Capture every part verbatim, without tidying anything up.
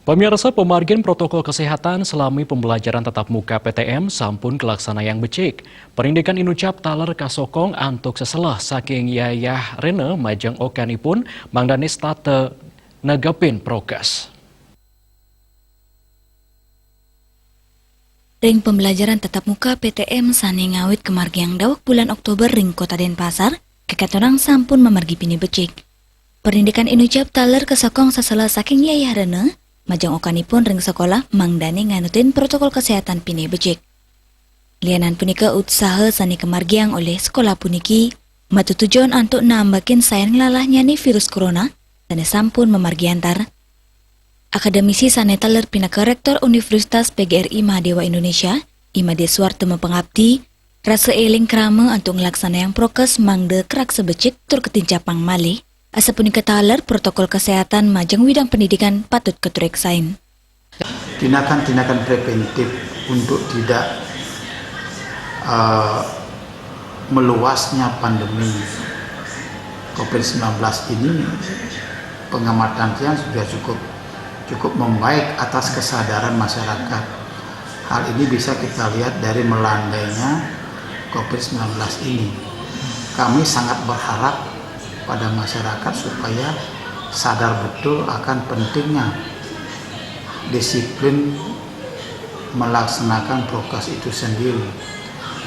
Pamirsa, pamargin protokol kesehatan salami pembelajaran tatap muka P T M sampun kalaksanayang becik. Parindikan inucap taler kasokong antuk seselah saking yayah rena majeng okanipun mangdané setata negepin prokes. Ring pembelajaran tatap muka P T M sané ngawit kamargiang daweg bulan Oktober ring Kota Denpasar, kakatonang sampun mamargi pinih becik. Parindikan inucap taler kasokong seselah saking yayah rena majeng okanipun ring sekolah mangdané nganutin protokol kesehatan pinih becik. Lianan punika, utsaha sané kamargiang olih sekolah puniki matutujon antuk nambakin sayan nglalahnyané virus corona sané sampun mamargi antar. Akademisi sané taler pinaka Rektor Universitas P G R I Mahadewa Indonesia, I Madé Suwarta mapangabdi, rasa éling krama antuk nglaksanayang prokes mangda karaksa becik tur katincapang malih. Asapunika taler protokol kesehatan majeng widang pendidikan patut katureksain. Tindakan-tindakan preventif untuk tidak, eh, meluasnya pandemi covid sembilan belas ini, pengamatan tiang sudah cukup, cukup membaik atas kesadaran masyarakat. Hal ini bisa kita lihat dari melandainya covid sembilan belas ini. Kami sangat berharap pada masyarakat supaya sadar betul akan pentingnya disiplin melaksanakan prokes itu sendiri.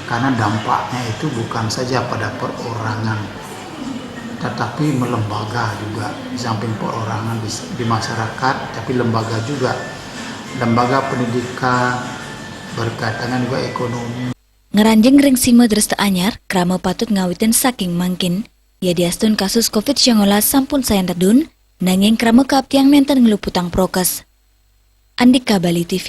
Karena dampaknya itu bukan saja pada perorangan, tetapi melembaga juga. Di samping perorangan di, di masyarakat, tapi lembaga juga. Lembaga pendidikan, berkaitan juga ekonomi. Ngranjing ring sima dresta anyar, krama patut ngawitin saking mangkin. Yadiastun kasus covid sembilan belas sampun sayan tedun, nanging krama kaaptiang nénten ngluputang prokes. Andika Bali T V.